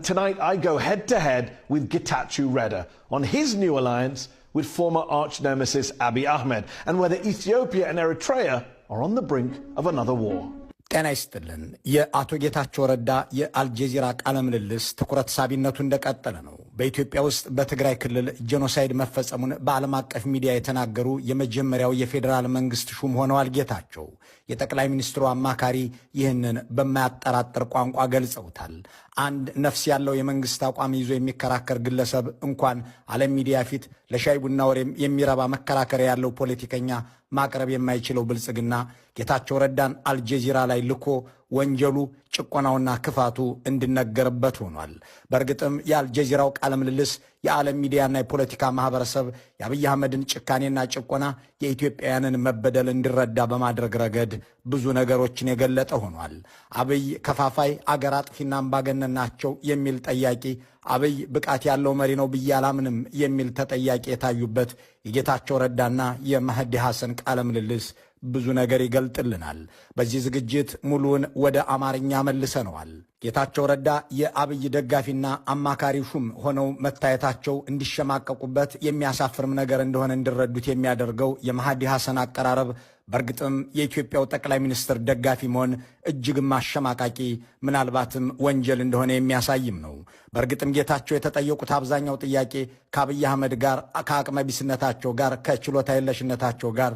Tonight, I go head to head with Getachew Reda on his new alliance with former arch nemesis Abiy Ahmed and whether Ethiopia and Eritrea are on the brink of another war. ጤና ይስጥልን። የአቶ ጌታቸው ረዳ የአልጀዚራ ቃለ ምልልስ ትኩረት ሳቢነቱ እንደቀጠለ ነው። በኢትዮጵያ ውስጥ በትግራይ ክልል ጄኖሳይድ መፈጸሙን በዓለም አቀፍ ሚዲያ የተናገሩ የመጀመሪያው የፌዴራል መንግስት ሹም ሆነዋል ጌታቸው። የጠቅላይ ሚኒስትሩ አማካሪ ይህንን በማያጠራጥር ቋንቋ ገልጸውታል። አንድ ነፍስ ያለው የመንግስት አቋም ይዞ የሚከራከር ግለሰብ እንኳን ዓለም ሚዲያ ፊት ለሻይ ቡና ወሬም የሚረባ መከራከሪያ ያለው ፖለቲከኛ ማቅረብ የማይችለው ብልጽግና ጌታቸው ረዳን አልጀዚራ ላይ ልኮ ወንጀሉ፣ ጭቆናውና ክፋቱ እንዲነገርበት ሆኗል። በእርግጥም የአልጀዚራው ቃለ ምልልስ የዓለም ሚዲያና የፖለቲካ ማህበረሰብ የአብይ አህመድን ጭካኔና ጭቆና፣ የኢትዮጵያውያንን መበደል እንዲረዳ በማድረግ ረገድ ብዙ ነገሮችን የገለጠ ሆኗል። አብይ ከፋፋይ፣ አገር አጥፊና አምባገነን ናቸው የሚል ጠያቂ፣ አብይ ብቃት ያለው መሪ ነው ብዬ አላምንም የሚል ተጠያቂ የታዩበት የጌታቸው ረዳና የመህዲ ሐሰን ቃለ ምልልስ ብዙ ነገር ይገልጥልናል። በዚህ ዝግጅት ሙሉውን ወደ አማርኛ መልሰነዋል። ጌታቸው ረዳ የአብይ ደጋፊና አማካሪ ሹም ሆነው መታየታቸው እንዲሸማቀቁበት የሚያሳፍርም ነገር እንደሆነ እንዲረዱት የሚያደርገው የመህዲ ሐሰን አቀራረብ በእርግጥም የኢትዮጵያው ጠቅላይ ሚኒስትር ደጋፊ መሆን እጅግም አሸማቃቂ፣ ምናልባትም ወንጀል እንደሆነ የሚያሳይም ነው። በእርግጥም ጌታቸው የተጠየቁት አብዛኛው ጥያቄ ከአብይ አህመድ ጋር፣ ከአቅመ ቢስነታቸው ጋር፣ ከችሎታ የለሽነታቸው ጋር፣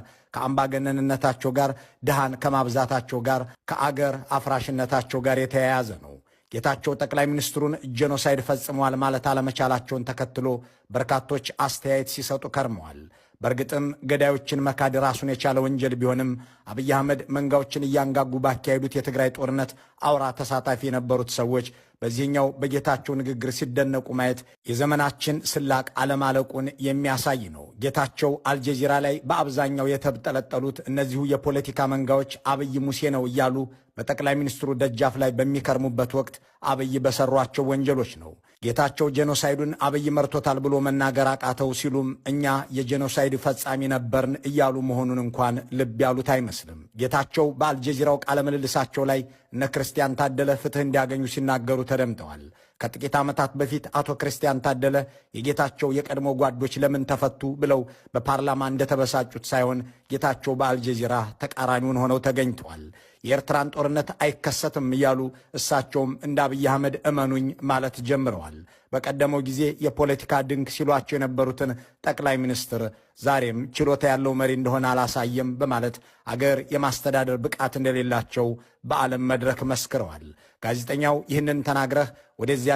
ከአምባገነንነታቸው ጋር፣ ድሃን ከማብዛታቸው ጋር፣ ከአገር አፍራሽነታቸው ጋር የተያያዘ ነው። ጌታቸው ጠቅላይ ሚኒስትሩን ጄኖሳይድ ፈጽመዋል ማለት አለመቻላቸውን ተከትሎ በርካቶች አስተያየት ሲሰጡ ከርመዋል። በእርግጥም ገዳዮችን መካድ ራሱን የቻለ ወንጀል ቢሆንም፣ አብይ አህመድ መንጋዎችን እያንጋጉ ባካሄዱት የትግራይ ጦርነት አውራ ተሳታፊ የነበሩት ሰዎች በዚህኛው በጌታቸው ንግግር ሲደነቁ ማየት የዘመናችን ስላቅ አለማለቁን የሚያሳይ ነው። ጌታቸው አልጀዚራ ላይ በአብዛኛው የተብጠለጠሉት እነዚሁ የፖለቲካ መንጋዎች አብይ ሙሴ ነው እያሉ በጠቅላይ ሚኒስትሩ ደጃፍ ላይ በሚከርሙበት ወቅት አብይ በሰሯቸው ወንጀሎች ነው። ጌታቸው ጄኖሳይዱን አብይ መርቶታል ብሎ መናገር አቃተው ሲሉም እኛ የጄኖሳይድ ፈጻሚ ነበርን እያሉ መሆኑን እንኳን ልብ ያሉት አይመስልም። ጌታቸው በአልጀዚራው ቃለ ምልልሳቸው ላይ እነ ክርስቲያን ታደለ ፍትህ እንዲያገኙ ሲናገሩ ተደምጠዋል። ከጥቂት ዓመታት በፊት አቶ ክርስቲያን ታደለ የጌታቸው የቀድሞ ጓዶች ለምን ተፈቱ ብለው በፓርላማ እንደተበሳጩት ሳይሆን ጌታቸው በአልጀዚራ ተቃራኒውን ሆነው ተገኝተዋል። የኤርትራን ጦርነት አይከሰትም እያሉ እሳቸውም እንደ አብይ አህመድ እመኑኝ ማለት ጀምረዋል። በቀደመው ጊዜ የፖለቲካ ድንክ ሲሏቸው የነበሩትን ጠቅላይ ሚኒስትር ዛሬም ችሎታ ያለው መሪ እንደሆነ አላሳየም በማለት አገር የማስተዳደር ብቃት እንደሌላቸው በዓለም መድረክ መስክረዋል። ጋዜጠኛው ይህንን ተናግረህ ወደዚያ